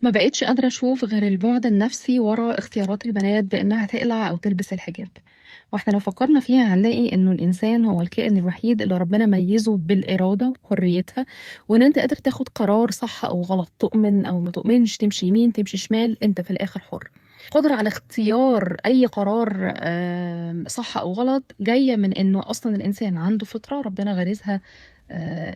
ما بقيتش قادرة أشوف غير البعد النفسي ورا اختيارات البنات بإنها تقلع أو تلبس الحجاب. واحنا لو فكرنا فيها هنلاقي إنه الإنسان هو الكائن الوحيد اللي ربنا ميزه بالإرادة وحريتها، وإن أنت قادر تاخد قرار صح أو غلط، تؤمن أو ما تؤمنش، تمشي يمين تمشي شمال، أنت في الآخر حر. قدرة على اختيار أي قرار صح أو غلط جاية من إنه أصلا الإنسان عنده فطرة ربنا غرزها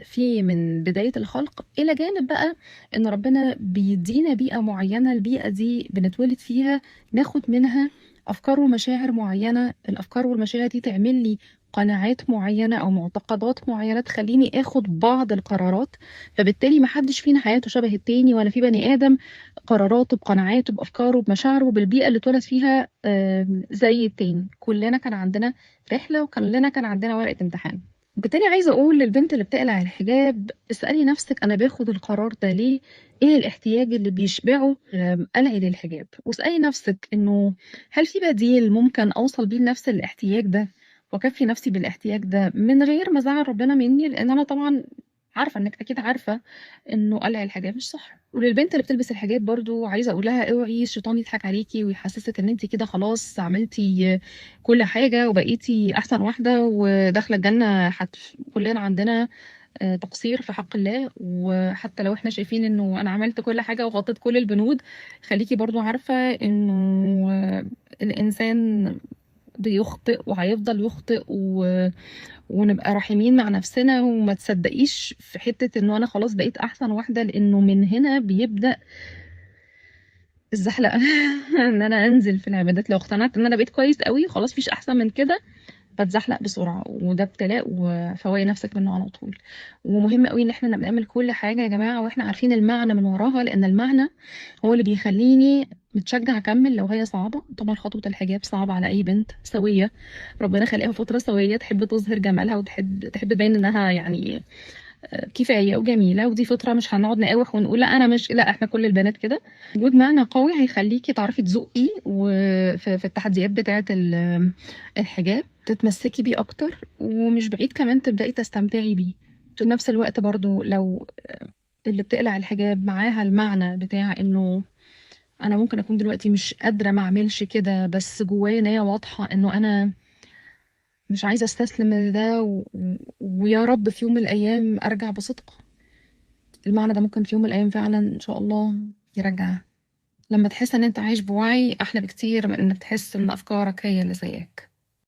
فيه من بداية الخلق، إلى جانب بقى إن ربنا بيدينا بيئة معينة، البيئة دي بنتولد فيها ناخد منها أفكار ومشاعر معينة، الأفكار والمشاعر دي تعمل لي قناعات معينة أو معتقدات معينة تخليني آخد بعض القرارات. فبالتالي ما حدش فينا حياته شبه التاني، ولا في بني آدم قراراته بقناعاته بأفكاره بمشاعره بالبيئة اللي اتولد فيها زي التاني. كلنا كان عندنا رحلة وكلنا كان عندنا ورقة امتحان. بالتالي عايزة أقول للبنت اللي بتقلع الحجاب، اسألي نفسك أنا باخد القرار ده ليه؟ إيه الاحتياج اللي بيشبعه قلعي للحجاب؟ واسألي نفسك إنه هل في بديل ممكن أوصل بيه لنفس الاحتياج ده وأكفي نفسي بالاحتياج ده من غير ما أزعل ربنا مني؟ لأن أنا طبعا عارفة إنك أكيد عارفة إنه قلع الحجاب مش صح. وللبنت اللي بتلبس الحجاب برضو عايزة أقولها اوعي الشيطان يضحك عليكي ويحسسك إن أنت كده خلاص عملتي كل حاجة وبقيتي أحسن واحدة وداخلة الجنة حتف. كلنا عندنا تقصير في حق الله، وحتى لو احنا شايفين إنه أنا عملت كل حاجة وغطيت كل البنود، خليكي برضو عارفة إنه الإنسان بيخطئ وهيفضل يخطئ، ونبقى رحيمين مع نفسنا، وما تصدقيش في حتة إنه أنا خلاص بقيت أحسن واحدة، لأنه من هنا بيبدأ الزحلقة إن أنا أنزل في العبادات. لو اقتنعت إن أنا بقيت كويس قوي خلاص مفيش أحسن من كده، بتزحلق بسرعة، وده ابتلاء وفوقي نفسك منه على طول. ومهم قوي إن احنا نبقى نعمل كل حاجة يا جماعة وإحنا عارفين المعنى من وراها، لأن المعنى هو اللي بيخليني متشجع أكمل لو هي صعبة. طبعا خطوة الحجاب صعبة على أي بنت سوية، ربنا خلقها فترة سوية تحب تظهر جمالها وتحب تبين إنها كفاية وجميلة، ودي فترة مش هنقعد نقاوح ونقول لا أنا مش، لا إحنا كل البنات كده. وجود معنى قوي هيخليكي تعرفي تزقي في التحديات بتاعة الحجاب، تتمسكي بيه أكتر، ومش بعيد كمان تبدأي تستمتعي بيه. في نفس الوقت برضو لو اللي بتقلع الحجاب معاها المعنى بتاع إنه أنا ممكن أكون دلوقتي مش قادرة ما أعملش كده، بس جوايا نية واضحة إنه أنا مش عايزة أستسلم لده، ويا رب في يوم من الأيام أرجع بصدق. المعنى ده ممكن في يوم من الأيام فعلا إن شاء الله يرجع. لما تحس إن أنت عايش بوعي أحلى بكتير من إنك تحس إن أفكارك هي اللي زيك.